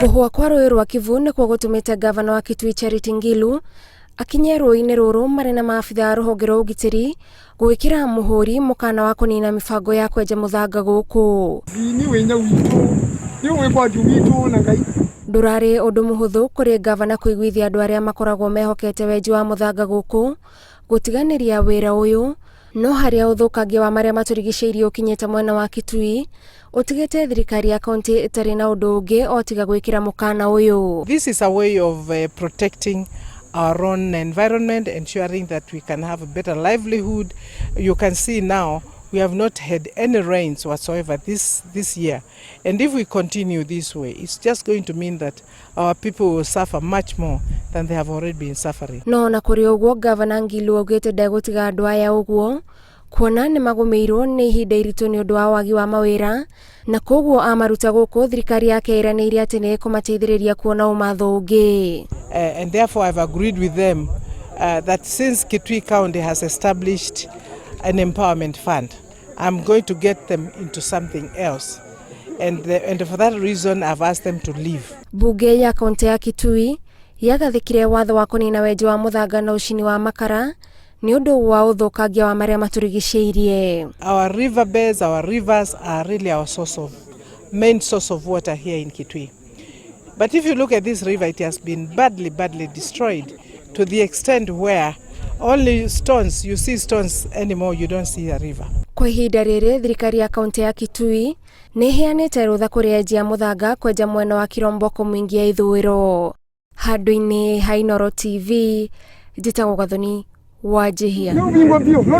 Kũhũa kwa rũĩ rwa Kivu nĩkuo gũtũmĩte ngavana wa Kitui Charity Ngilu akinye rũĩ-inĩ rũrũ marĩ na maabitha a rũhonge rwa ũgitĩri gwĩkĩra mũhũri mũkana wa kũnina mĩbango ya kwenja mũthanga gũkũ. Nĩ wĩnya witũ, nĩ wĩgwatio witũ na Ngai. Ndũrarĩ ũndũ mũhũthũ kũrĩ ngavana kũiguithia andũ arĩa makoragwo mehokete wenji wa mũthanga gũkũ gũtiganĩria wĩra ũyũ, no harĩa ũthũkangia wa marĩa matũrigicĩirie ũkinyĩte mwena wa Kitui ũtigĩte thirikari ya kaunti ĩtarĩ na ũndũ ũngĩ o tiga gwĩkĩra mũkana ũyũ. This is a way of protecting our own environment, ensuring that we can have a better livelihood. You can see now we have not had any rains whatsoever this year. And if we continue this way, it's just going to mean that our people will suffer much more than they have already been suffering. No ona kũrĩ ũguo, ngavana Ngilu augĩte ndegũtiga andũ aya ũguo kuona nĩ magũmĩirwo nĩ ihinda iritũ nĩ ũndũ wa wagi wa mawĩra, na koguo amaruta gũkũ thirikari yake ĩranĩire atĩ nĩ ĩkũmateithĩrĩria kuona ũmatho ũngĩ. And therefore, I've agreed with them that since Kitui County has established an empowerment fund, I'm going to get them into something else. And for that reason, I've asked them to leave. Bunge ya kaunti ya Kitui yagathĩkire watho wa kũnina wenji wa mũthanga na ũcini wa makara nĩ ũndũ wa ũthũkangia wa marĩa matũrigicĩirie. Our river beds, our rivers are really our main source of water here in Kitui. But if you look at this river, it has been badly, badly destroyed to the extent where only stones, you see stones anymore, you don't see a river. Kwa ihinda rĩrĩ, thirikari ya kaunti ya Kitui nĩ ĩheanĩte rũtha kũrĩ enji a mũthanga kwenja mwena wa Kiromboko mwingi ya ithũĩro. Handũ-inĩ ha Inooro TV, njĩtagwo Gathoni wa Njihia. Nĩ ũbingwa biũ.